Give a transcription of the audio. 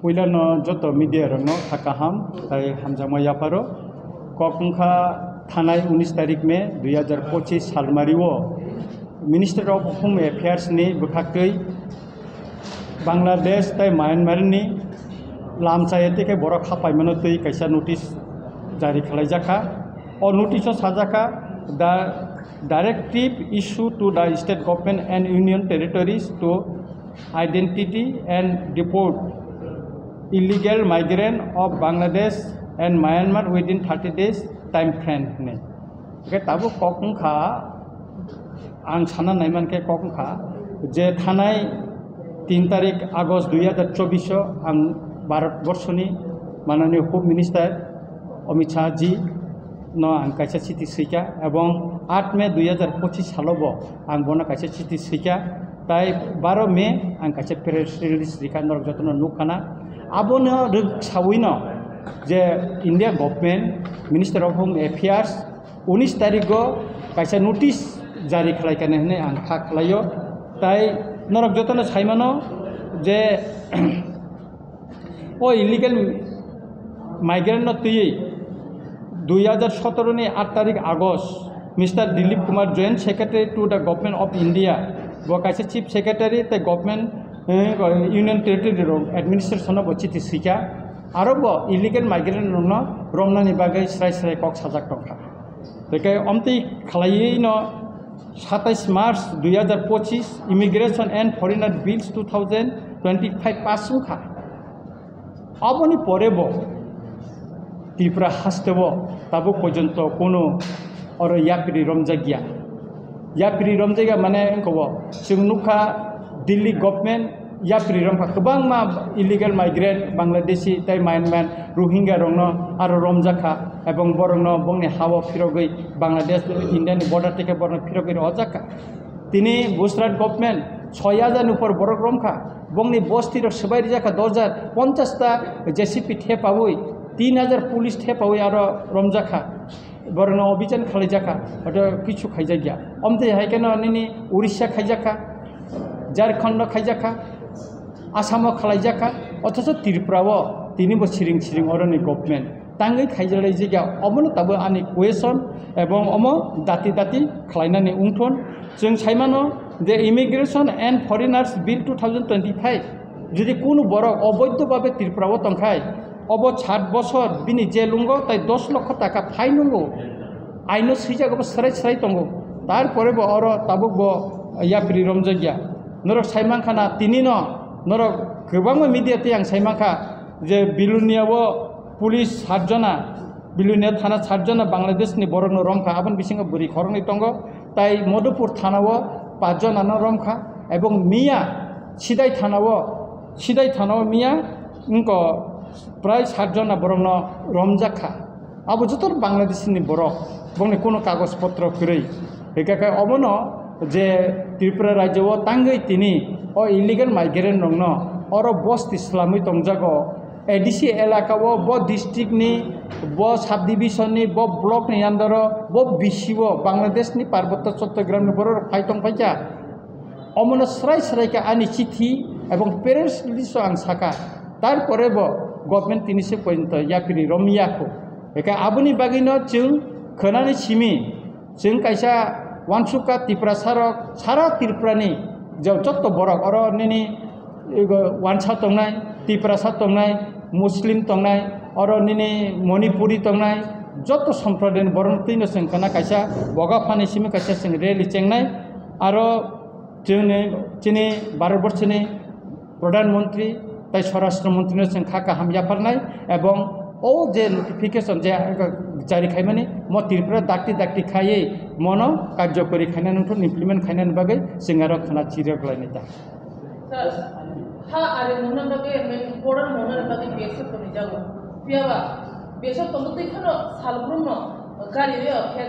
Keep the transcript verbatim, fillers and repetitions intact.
Puilano joto media rokno kha kaham tai hamjakma yapharo. Kok wngkha thanai unis tarik May dui hajar pochis salmari o Minister of Home Affairs ni bwkhaktwi Bangladesh tai Myanmar ni lamchaya tei khe borok hapaimano twi kaisa notice jari khlaijakha. O notice o sajakha, the directive issue to the state government and union territories to identity and deport illegal migrant of Bangladesh and Myanmar within thirty days time frame hinwi. Hwnkhe tabuk kok wngkha, ang sana naimankhe kok wngkha je thanai tin tarik August dui hajar chobbish o ang Bharat borshoni mananiya Home Minister Amit Shah ji no ang kaisa chiti swikha, ebong aat May dui hajar pochis salo bo ang bono kaisa chiti swikha, tai baro May ang kaisa press release rikha, norok jotono nukkana. Abono rwk sawino je India government, Minister of Home Affairs, unis tarigo kaisa notice jari khlaikha hinwi ang kha khlaio. Tai norok jotono saimano je o illegal migrant no twiwi dui hajar sotoro ni aat tarik August, Mister Dilip Kumar, Joint Secretary to the Government of India, bo kaisa Chief Secretary tei Government, eh, Union Territory rok administration no bo chiti swikha, aro bo illegal migrant rok no romnani bagwi srai srai kok sajak tongkha. Tei khe omtwi khlaiwi no satais March dui hajar pochis Immigration and Foreigner Bills two thousand twenty-five pass wngkha. Aboni pore bo Tripura haste o tabuk porjonto kono oro yapri romjakya. Yapri romjakya mane wngkha bo chwng nukha Delhi government yapri romkha, kwbangma illegal migrant Bangladeshi tei Myanmar Rohingya rokno aro romjakha, ebong borokno bongni ha-o phirogwi Bangladesh India ni border tei khe borokno phirogwi rw jakha. Tini Gujarat government soi hajar ni upor borok romkha, bongni bosti rok swbai rijak kha dos hajar, ponchash ta J C B thepawi, tin hajar police thepawi aro romjak kha, borokno obijan khalaijak kha, oto kichu khaijak ya. Omtwi hai kheno nini Orissa khaijak kha, Jharkhand no khaijak kha, Assam o khalaijak kha, othocho Tripura o tini bo siring siring oroni government. Tangwi khaijalaijak ya, omono tabuk ani question ebong omo dati dati khlainani wngthon. Chwng saimano je Immigration and Foreigners Bill two thousand twenty-five, jodi kunu borok oboidho babe Tripura o tongkhai, obo sat bosor bini jail wngo tai dos lokho taka fine wngo, aino swijak obo srai srai tongo, tarpore bo oro tabuk bo yapri romjak ya. Norok saimankha na tini no, norok kwbangma media tei ang saimankha je Bilonia o police sat jona, Bilonia thana sat jona Bangladesh ni borok no romkha, aboni bisingo bwrwi khoroknwi tongo, tai Madhupur thana o pach jona no romkha, ebong miya Sidai thana o, Sidai thana o miya wngko prai sat jona borok no romjak kha. Abo joto Bangladesh ni borok, bongni kuno kagoj potro kwrwi. Hingkha khe obono je Tripura rajyo o tangwi tini o illegal migrant rokno oro bosti swlamwi tongjago, A D C elaka o, bo district ni, bo subdivision ni, bo block ni under o, bo B C o, Bangladesh ni Parbotto Chattogram ni borok rok phai tong phaikha. Omono srai srai khe ani chithi ebong press release o ang sakha. Tarpore bo government tini se porjonto yapri romya kho. Eka aboni bagwi no chwng khwnani simi, chwng kaisa uansukha Tiprasa rok, sara Tripura ni jo-, jotto borok oro nini ego uansa tongnai, Tiprasa tongnai, Muslim tongnai, oro nini Manipuri tongnai, jotto somprodayni borok twino chwng khwna kaisa boga phani simi kaisa chwng rally chengnai. Aro chini, chini Bharat borshoni Pradhan Mantri tai Swarashtra Mantri no chwng kha kaham yapharnai, ebong o je notification je jari khaimani mo Tripura dakti dakti khaiwi mono karjokori khainani wngthun, implement khainani bagwi chwng aro khwna chirok lainai ta. Sir, ha ari mona bagwi main important mona bagwi B S F tongwi jago. Phiyaba B S F tongwi twi kheno salbrumno gari reo khe